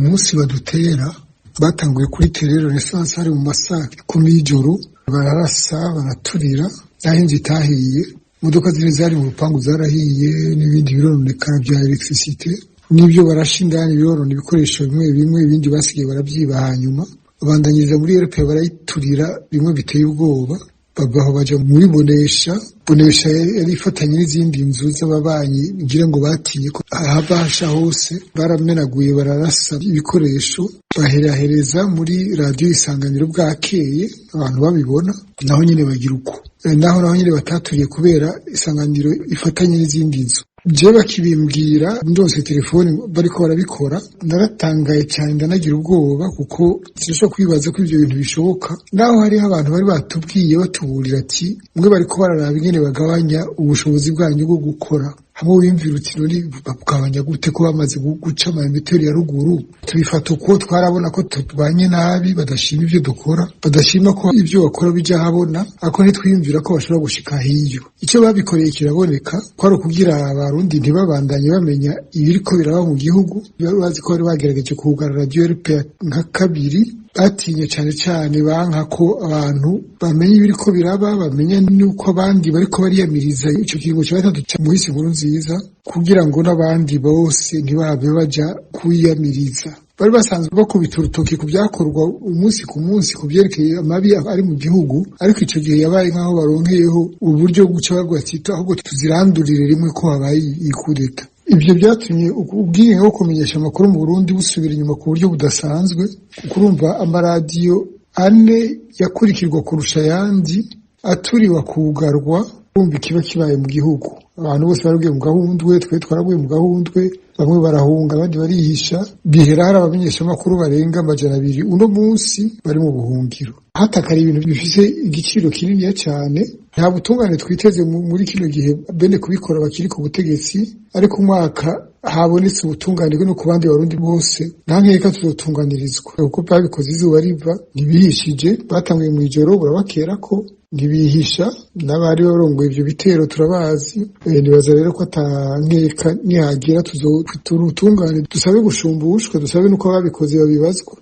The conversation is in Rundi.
Umunsi badutera batanguye kuri Télé Renaissance, hari mu masaha 10 y'ijoro. Bararasa, baraturira, naho inzu itahiye, imodoka zine zari mu rupangu zarahiye, n'ibindi birononekara bya électricité n'ibyo barashe indani bironona ibikoresho bimwe bimwe, ibindi basigaye barabyiba. Hanyuma babandanyiriza muri RPA, barayiturira bimwe biteye ubwoba. Bavaho baja muri Bonesha. Bonesha yari ifatanye n'izindi nzu z'ababanyi, ngira ngo batinye ko hava hasha hose. Baramenaguye, bararasa ibikoresho, baherahereza muri Radiyo Isanganiro bwakeye abantu babibona. Naho nyine bagira uko, naho nyine bataturiye kubera Isanganiro ifatanye n'izindi nzu. Je bakibimbwira, ndose telefoni bariko barabikora, naratangaye cyane, ndanagira ubwoba, kuko sinshobora kwibaza ko ivyo bintu bishoboka, naho hariho abantu bari batubwiye, batuburira ati: "Mwe bariko bararaba ingene bagabanya ubushobozi bwanyu bwo gukora." Hamwe wiyumvira uti: "None bagabanya gute ko bamaze guca amametero ya ruguru?" Tubifata uko twarabona ko tubanye nabi, badashima ivyo dukora, badashima ko ivyo bakora bija habona, ariko ntitwiyumvira ko bashobora gushika hiyo. Icyo babikoreye kiraboneka ko ari ukugira Abarundi ntibabandanye bamenya ibiriko biraba mu gihugu. Bazi ko bari bagerageje kugara Radiyo RPA nka kabiri. Batinye cyane cyane, banka ko abantu bamenya ibiriko biraba, bamenya n'uko abandi bariko bariyamiriza ico kiringo cya gatatu ca muhisi Nkurunziza, kugira ngo n'abandi bose ntibave baja kwiyamiriza. Bari basanzwe bakubita urutoki ku byakorwa umunsi ku munsi ku byerekeye amabi ari mu gihugu, ariko ico gihe yabaye nk'aho baronkeyeho uburyo guca bavuga ati: "Ahubwo tuzirandurire rimwe ko habaye ikudeta." Ibyo byatumye ubwigenge bwo kumenyesha amakuru mu Burundi busubira inyuma ku buryo budasanzwe, kuko urumva amaradiyo ane yakurikirwa kurusha ayandi aturiwe, akugarwa. Urumva ikiba kibaye mu gihugu, abantu bose baraguye mu gahundwe. Twe twaraguye mu gahundwe, bamwe barahunga, abandi barihisha. Bihera hari abamenyeshamakuru barenga 200 uno munsi bari mu buhungiro. Hatakara ibintu bifise igiciro kininiya cyane. Nta butungane twiteze muri kino gihe bene kubikora bakiri ku butegetsi, ariko umwaka habonetse ubutungane no ku bandi Barundi bose, nta nkeka tuzotunganirizwa, kuko babikoze izuba riva, ntibihishije. Batanguye mu ijoro, burabakera ko ntibihisha. N'abari barongoye ivyo bitero turabazi. Nibaza rero ko atankeka nihagira tuzokwitura ubutungane, dusabe gushumbushwa, dusabe nuko ababikoze babibazwa.